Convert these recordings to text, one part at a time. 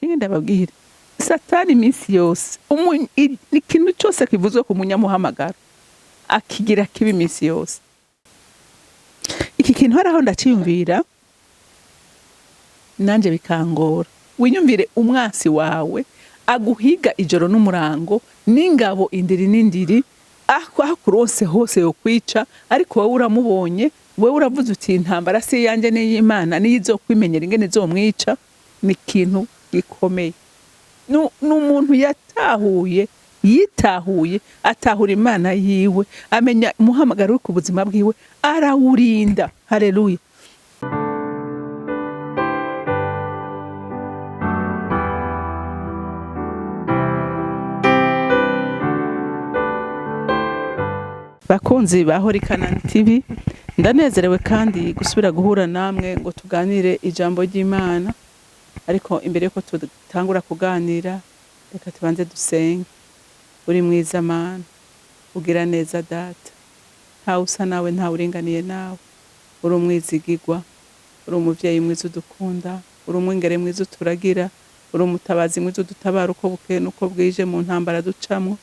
Ninge ndababwira, Satani iminsi yose ikintu cyose kivuzwe ku munyamuhamagaro akigira kibi iminsi yose. Iki kintu haraho ndaciyumvira nanje bikangora. Wiyumvire umwansi wawe aguhiga ijoro n'umurango n'ingabo indiri n'indiri, aho akuronse hose yokwica, ariko wowe uramubonye, wewe uravuze uti intambara si iyanjye n'iy'Imana, niyo izokwimenyera ingene izomwica. Ni ikintu gikomeye. Ni umuntu yatahuye, yitahuye, atahura Imana yiwe, amenya umuhamagaro uri ku buzima bwiwe, arawurinda. Haleluya. Bakunzi ba Holy Canaan TV, ndanezerewe kandi gusubira guhura namwe ngo tuganire ijambo ry'Imana. Ariko imbere yuko dutangura kuganira, reka tubanze dusenge. Uri mwiza Mana, ugira neza Data, ntawe usa nawe, ntawe uringaniye nawe. Uri umwizigirwa, uri umuvyeyi mwiza udukunda, uri umwungere mwiza uturagira, uri umutabazi mwiza udutabara uko bukeye n'uko bwije mu ntambara ducamwo.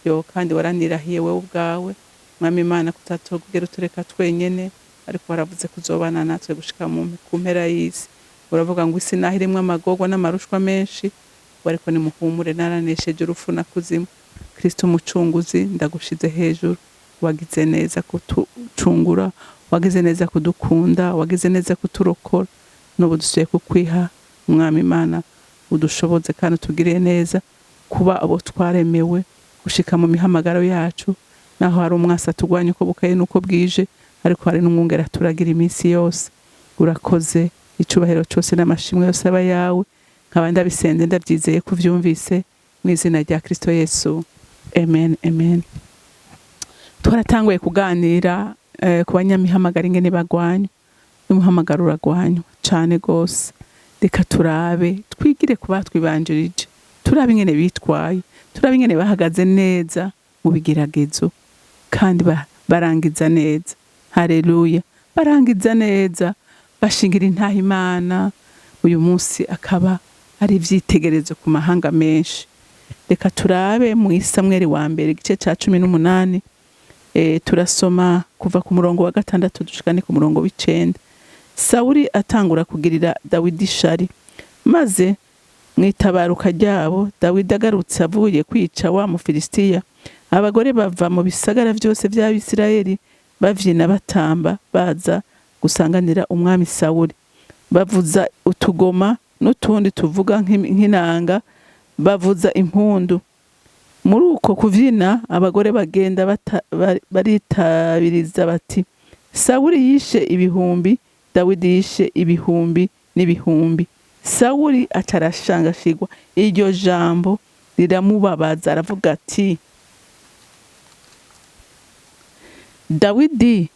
Yo kandi waranirahiye wewe ubwawe Mwami Imana kutatubwira utureka twenyene, ariko waravuze kuzobana natwe gushika ku mpera y'isi. Uravuga ngo isi naho irimwo amagorwa n'amarushwa menshi, ariko nimuhumure naranesheje urupfu na kuzimu. Kristo umucunguzi, ndagushize hejuru. Wagize neza kutucungura, wagize neza kudukunda, wagize neza kuturokora. N'ubu dusubiye kukwiha Mwami Imana, udushoboze kandi utugirire neza kuba abo twaremewe gushika mu mihamagaro yacu. Naho hari umwasi atugwanya uko bukeye n'uko bwije, ariko hari n'umwungere aturagira iminsi yose. Urakoze, icubahiro cose n'amashimwe yose aba yawe. Nkaba ndabisenze ndabyizeye ko uvyumvise, mu izina rya Kristo Yesu, amen, amen. Twaratanguye kuganira ku banyamihamagaro ingene bagwanywa. Umuhamagaro uragwanywa cane gose. Reka turabe, twigire ku batwibanjirije, turabe ingene bitwaye, turabe ingene bahagaze neza mu bigeragezo kandi barangiza neza. Haleluya, barangiza neza, bashingira intaha Imana. Uyu munsi akaba ari ivyitegererezo ku mahanga menshi. Reka turabe mu Samweli wa mbere igice ca 18, turasoma kuva ku murongo wa 6 dushikane ku murongo w'icenda. Sawuli atangura kugirira Dawidi ishari, maze mwitabaruka ryabo Dawidi agarutse avuye kwica wa Mufilisitiya, abagore bava mu bisagara vyose vy'Abisirayeli bavyina batamba baza gusanganira umwami Sawuli, bavuza utugoma n'utundi tuvuga nk'inanga, bavuza impundu. Muri uko kuvyina abagore bagenda baritabiriza bati Sawuli yishe ibihumbi, Dawidi yishe ibihumbi n'ibihumbi. Sawuli acarashangashirwa, iryo jambo riramubabaza, aravuga ati Dawidi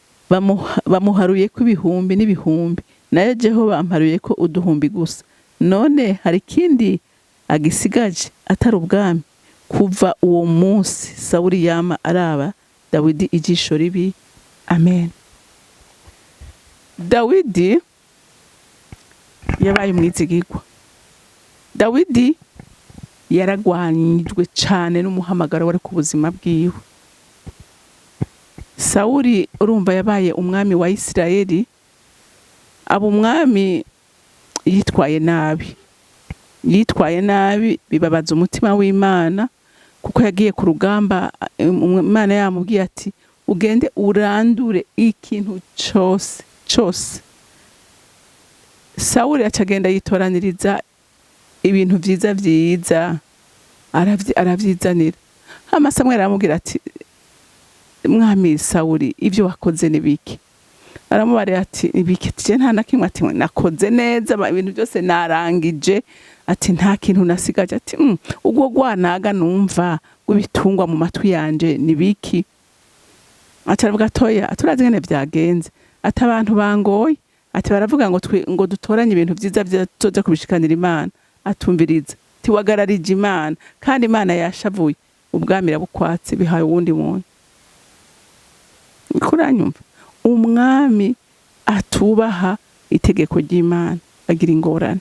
bamuharuye ko ibihumbi n'ibihumbi, nayo jeho bamparuye ko uduhumbi gusa. None hari ikindi agisigaje atari ubwami? Kuva uwo munsi Sawuli yama araba Dawidi ijisho ribi. Amen. Dawidi yabaye umwizigirwa. Dawidi yaragwanyijwe cane n'umuhamagaro wari ku buzima bwiwe. Sawuli urumva yabaye umwami wa Isirayeli, aba umwami yitwaye nabi. Yitwaye nabi bibabaza umutima w'Imana, kuko yagiye ku rugamba, Imana yamubwiye ati ugende urandure ikintu cose cose. Sawuli acagenda yitoraniriza ibintu vyiza vyiza, aravyizanira. Hama Samweli aramubwira ati Mwami Sawuli, ivyo wakoze ni biki? Aramubarira ati ni biki? Ati nta na kimwe. Ati nakoze neza, ibintu byose narangije. Ati nta kintu nasigaje. Ati ubwo rwanaga numva rw'ibitungwa mu matwi yanje ni biki? Ati aravuga atoya, aturazi ngene vyagenze. Ati abantu bangoye, ati baravuga ngo ngo dutoranye ibintu vyiza tuzoja kubishikanira Imana. Atumviriza, tiwagararije Imana, kandi Imana yashavuye, ubwami irabukwatse, bihaye uwundi muntu. Kuranyumva, umwami atubaha itegeko ry'Imana agira ingorane.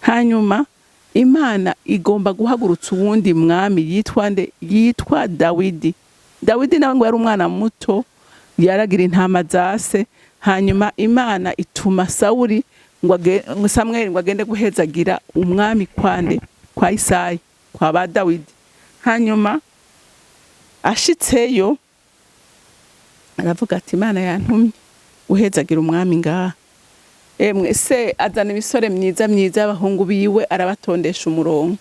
Hanyuma Imana igomba guhagurutsa uwundi mwami yitwa nde? Yitwa Dawidi. Dawidi nawe ngo yari umwana muto, yaragira intama za se. Hanyuma Imana ituma Sawuli ngo Samweli ngo agende guhezagira umwami kwande? Kwa Isayi, kwa ba Dawidi. Hanyuma ashitseyo aravuga ati: "Imana yantumye guhezagira umwami ngaha." Emwe, se azana imisore myiza myiza y'abahungu biwe, arabatondesha umurongo.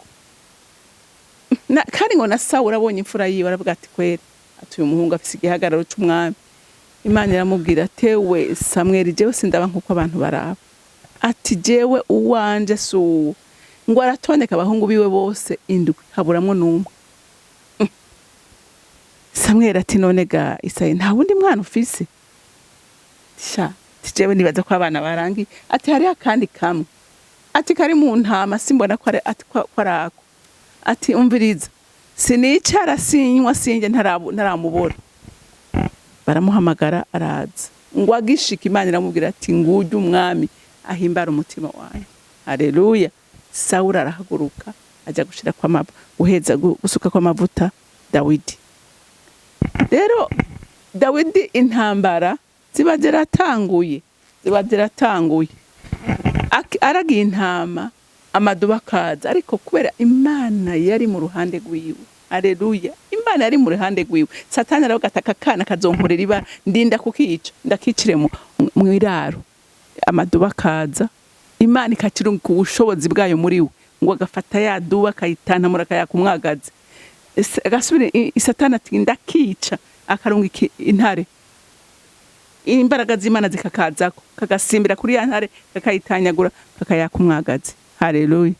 Kandi ngo na Sawuli abonye imfura yiwe aravuga ati: "Kweri," ati, "uyu muhungu afise igihagararo c'umwami." Imana iramubwira: "Tewe Samweli, jewe sindaba nk'uko abantu baraba." Ati: "Jewe uwanje si uwo." Ngo aratondeka abahungu biwe bose indwi, haburamwo n'umwe. Samweli ati: "None ga Isayi, nta wundi mwana ufise?" Sha, ati: "Jewe nibaza ko abana barangiye." Ati: "Hariho akandi kamwe." Ati: "Kari mu ntama, simbona ko ari." Ati ko ari ako. Ati: "Umviriza, sinicara, sinywa, sinjye ntaramubona." Baramuhamagara, araza. Ngo agishika, Imana iramubwira ati: "Ngujye umwami ahimbara umutima wanjye." Haleluya! Sawuli arahaguruka, ajya gushira kwa guheza gusuka kw'amavuta Dawidi. Rero Dawidi, intambara ziba ziratanguye, ziba ziratanguye. Aragiye intama, amaduba akaza, ariko kubera Imana yari mu ruhande rwiwe, aleluya, Imana yari mu ruhande rwiwe, Satani aravuga ati: "Aka kana kazonkorera ibara, ndinda kukica, ndakicire mu iraro." Amaduba akaza, Imana ikakirunga ubushobozi bwayo muri we, ngo agafata ya duba akayitantamura, akayaka umwagazi. Agasubira, Satani ati: "Ndakica." Akarunga intare, imbaraga z'Imana zikakazako, kagasimbira kuri ya ntare, kakayitanyagura, kakayaka umwagazi. Haleluya!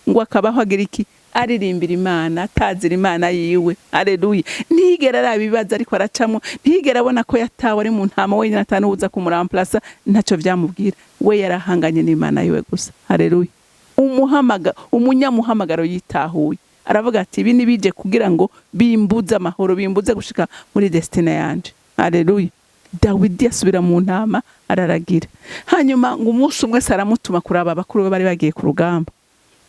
Ngo akabaho agira iki? Aririmbira Imana, atazira Imana yiwe. Haleluya! Ntiyigera araba ibibazo ariko aracamo, ntiyigera abona ko yatawe, ari mu ntama wenyine, atanuza kumuramplasa, ntacyo vyamubwira. We yarahanganye n'Imana yiwe gusa. Haleluya! Umunyamuhamagaro yitahuye aravuga ati: "Ibi nibije kugira ngo bimbuze amahoro, bimbuze gushika muri destinée yanje." Haleluya! Dawidi asubira mu ntama, araragira. Hanyuma ngo umunsi umwe se aramutuma kuraba abakuru be bari bagiye ku rugamba,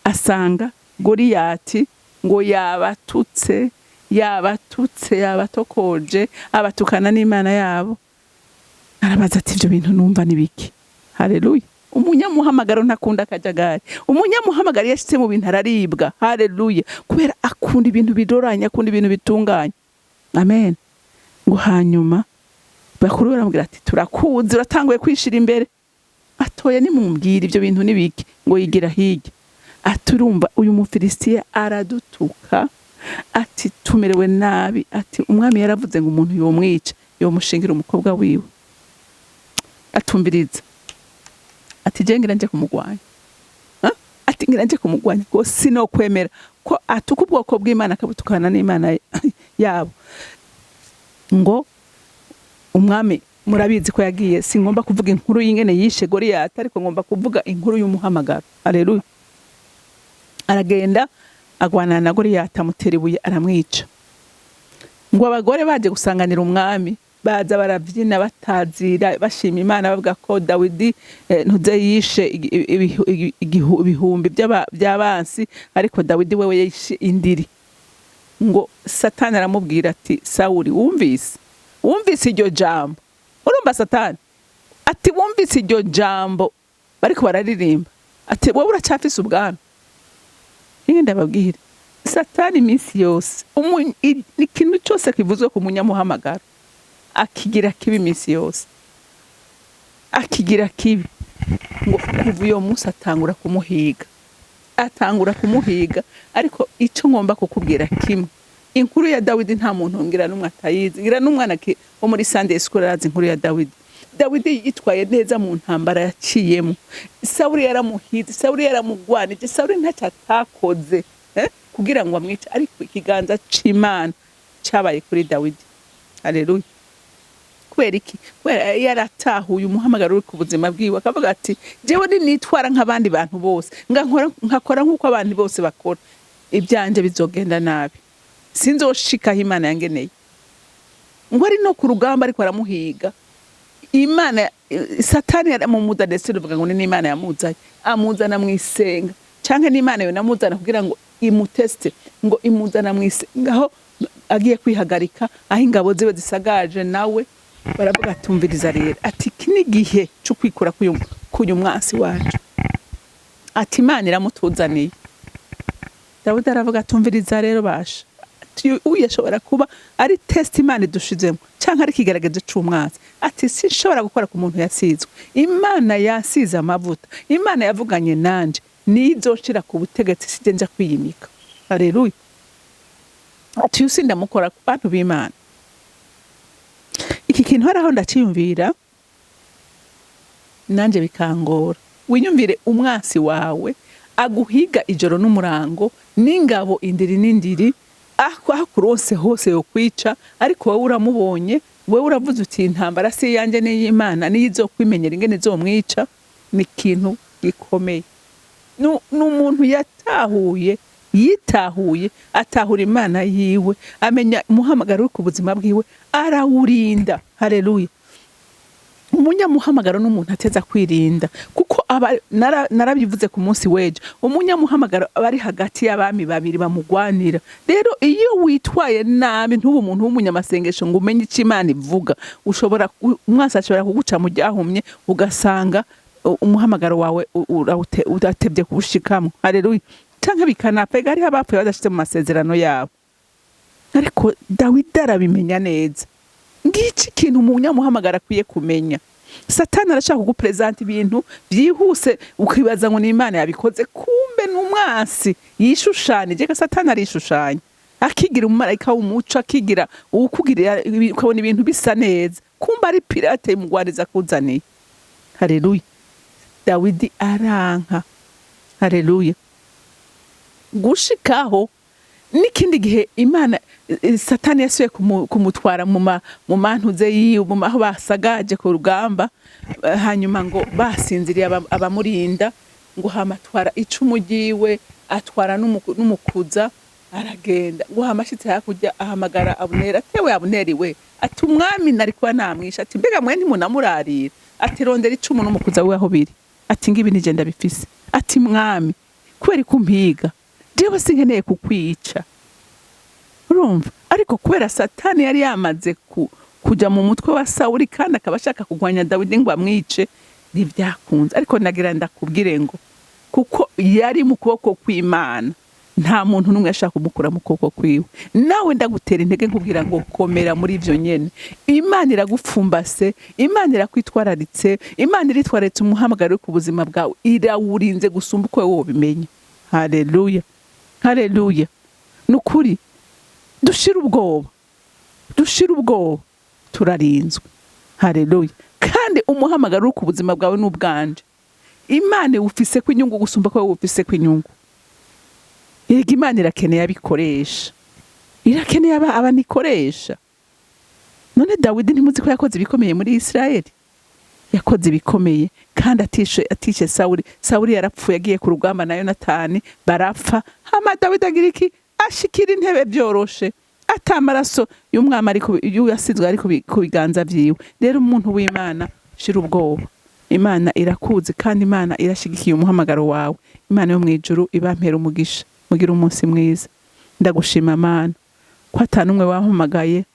asanga Goriyati ngo yabatutse, yabatutse, yabatokoje, abatukana n'Imana yabo. Arabaza ati: "Ibyo bintu numva ni biki?" Haleluya! Umunyamuhamagaro ntakunda akajagari. Umunyamuhamagaro iyo ashitse mu bintu araribwa. Haleluya! Kubera akunda ibintu bidoranye, akunda ibintu bitunganye. Amen. Ngo hanyuma bakuru baramubwira ati: "Turakuzi, uratanguye kwishira imbere." Atoya, nimumbwira ibyo bintu nibiki? Ngo yigira hirya, ati: "Urumva uyu Mufilisitiya aradutuka." Ati: "Tumerewe nabi." Ati: "Umwami yaravuze ngo umuntu yomwica yomushingira umukobwa wiwe." Atumviriza, ati: "Je ngira nje kumugwanya." Ha? Ati: "Ngira nje kumugwanya, ngo sinokwemera ko atuka ubwoko bw'Imana, akabutukana n'Imana yabo." Ngo umwami, murabizi ko yagiye. Singomba kuvuga inkuru y'ingene yishe Goliyati, ariko ngomba kuvuga inkuru y'umuhamagaro. Haleluya! Aragenda, agwanana na Goliyati, amutera ibuye, aramwica. Ngo abagore baje gusanganira umwami, baza baravyina, batazira, bashima Imana, bavuga ko Dawidi ntuze yishe ibihumbi by'abansi, ariko Dawidi wewe yishe indiri. Ngo Satani aramubwira ati: "Sawuli, wumvise iryo jambo?" Urumva, Satani ati: "Wumvise iryo jambo bariko bararirimba?" Ati: "Wowe uracyafise ubwami." Nyine ndababwira, Satani iminsi yose, ikintu cyose kivuzwe ku munyamuhamagaro akigira kibi, iminsi yose akigira kibi. Ngo kuva uyo munsi atangura kumuhiga, atangura kumuhiga. Ariko icyo ngomba kukubwira kimwe, inkuru ya Dawidi nta muntu ngira n'umwe atayizi, ngira n'umwana wo muri Sunday school arazi inkuru ya Dawidi. Dawidi yitwaye neza mu ntambara yaciyemo. Sawuli yaramuhize, Sawuli yaramugwanije, Sawuli ntacyo atakoze kugira ngo amwice, ariko ikiganza c'Imana cabaye kuri Dawidi. Haleluya! Kubera iki? Kubera yaratahuye umuhamagaro uri ku buzima bwiwe, akavuga ati: "Jewe ninitwara nk'abandi bantu bose, nkakora nk'uko abandi bose bakora, ibyanje bizogenda nabi, sinzoshikaho Imana yangeneye." Ngo ari no ku rugamba ariko aramuhiga, Imana, Satani yaramumuzaniye, sinuvuga ngo ni n'Imana yamuzanye, amuzana mu isenga. Canke n'Imana yonamuzana kugira ngo imuteste, ngo imuzana mw'isi ngaho agiye kwihagarika aho ingabo ziwe zisagaje, nawe baravuga, atumviriza rero, ati iki ni igihe cyo kwikura k'uyu mwansi wacu, ati Imana iramutuzaniye. Dawidi aravuga, atumviriza rero basha, ati uyu ashobora kuba ari test Imana idushizemo canke ari ikigaragazo c'umwansi, ati sinshobora gukora ku muntu yasizwe. Imana yasize amavuta, Imana yavuganye nanje, nizoshira ku butegetsi, sije nja kwiyimika. Haleluya! Ati uyu sindamukora ku bantu b'Imana. Iki kintu haraho ndaciyumvira nanje bikangora. Wiyumvire umwansi wawe aguhiga ijoro n'umurango n'ingabo indiri n'indiri, aho akuronse hose yokwica, ariko wowe uramubonye, wewe uravuze uti intambara si iyanjye n'iy'Imana, niyo izokwimenyera ingene izomwica. Ni ikintu gikomeye. Ni umuntu yatahuye, yitahuye, atahura Imana yiwe, amenya umuhamagaro uri ku buzima bwiwe, arawurinda. Haleluya! Umunyamuhamagaro n'umuntu ateza kwirinda, kuko aba narabivuze ku munsi w'ejo, umunyamuhamagaro aba ari hagati y'abami babiri bamugwanira. Rero iyo witwaye nabi, ntube umuntu w'umunyamasengesho ngo umenye icyo Imana ivuga, ushobora umwansi ashobora kuguca mu ryahumye, ugasanga umuhamagaro wawe uratevye kuwushikamwo. Haleluya! Canke bikanapfa. Ega hariho abapfuye badashitse mu masezerano yabo. Ariko Dawidi arabimenya neza. Ngiki ikintu umunyamuhamagaro akwiye kumenya: Satani arashaka kugupresenta ibintu byihuse, ukibaza ngo ni Imana yabikoze, kumbe ni umwansi yishushanije. Ega Satani arishushanya, akigira umumarayika w'umuco, akigira uwukugirira, ukabona ibintu bisa neza, kumbe ari pirate imugwaniza akuzaniye. Haleluya! Dawidi aranka. Haleluya! Gushikaho n'ikindi gihe Imana Satani yasubiye kumutwara mu mantuze yiwe, aho basagaje ku rugamba, hanyuma ngo basinziriye abamurinda, ngo hama atwara icumu ryiwe, atwara n'umukuza, aragenda. Ngo hama ashitse hakurya ahamagara Abuneri, atewe Abuneri we, ati umwami nari kuba namwishe, ati mbega mwe ntimunamurarira? Ati rondera icumu n'umukuza wiwe aho biri, ati ngibi nije ndabifise. Ati mwami, kubera ko umpiga, jewe sinkeneye kukwica. Urumva, ariko kubera Satani yari yamaze kuja mu mutwe wa Sawuli, kandi akaba ashaka kurwanya Dawidi ngo amwice, ntibyakunze. Ariko nagira ndakubwire ngo kuko yari mu kuboko kw'Imana, nta muntu n'umwe yashaka kumukura mu kuboko kwiwe. Nawe ndagutera intege nkubwira ngo komera muri ivyo nyene. Imana iragupfumbase, Imana irakwitwararitse, Imana iritwararitse umuhamagaro uri ku buzima bwawe, irawurinze gusumba uko wowe wobimenya. Haleluya, haleluya! Ni ukuri, dushire ubwoba, dushire ubwoba, turarinzwe. Haleluya! Kandi umuhamagaro uri ku buzima bwawe n'ubwanje, Imana iwufise ko inyungu gusumba ko wowe ufise ko inyungu. Erega Imana irakeneye abikoresha, irakeneye abanikoresha. None Dawidi ntimuzi ko yakoze ibikomeye muri Isirayeli? Yakoze ibikomeye kandi atishe Sawuli. Sawuli yarapfuye agiye ku rugamba na Yonatani, barapfa. Hama Dawidi agira iki? Ashikira intebe byoroshe, ata amaraso y'umwami ari yasizwe ari ku biganza vyiwe. Rero umuntu w'Imana, shira ubwoba, Imana irakuzi kandi Imana irashigikiye umuhamagaro wawe. Imana yo mw'ijuru ibampera umugisha, mugire umunsi mwiza. Ndagushima Mana ko ata n'umwe wampamagaye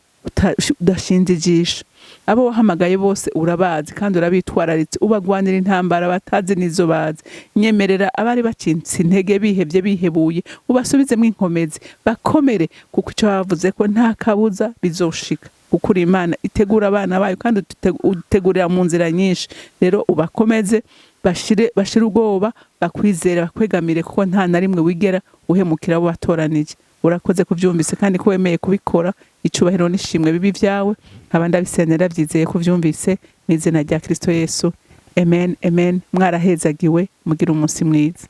udashinze ijisho. Abo wahamagaye bose urabazi kandi urabitwararitse, ubagwanira intambara batazi n'izo bazi. Nyemerera abari bacitse intege, bihevye, bihebuye, ubasubizemwo inkomezi, bakomere, kuko ico bavuze ko nta kabuza bizoshika, kuko uri Imana itegura abana bayo kandi utegurira mu nzira nyinshi. Rero ubakomeze, bashire ubwoba, bakwizere, bakwegamire, kuko nta na rimwe wigera uhemukira abo watoranije. Urakoze kuvyumvise kandi ko wemeye kubikora. Icubahiro n'ishimwe bibi vyawe, nkaba ndabisenera vyizeye ko vyumvise, mu izina rya Kristo Yesu, amen, amen. Mwarahezagiwe, mugire umunsi mwiza.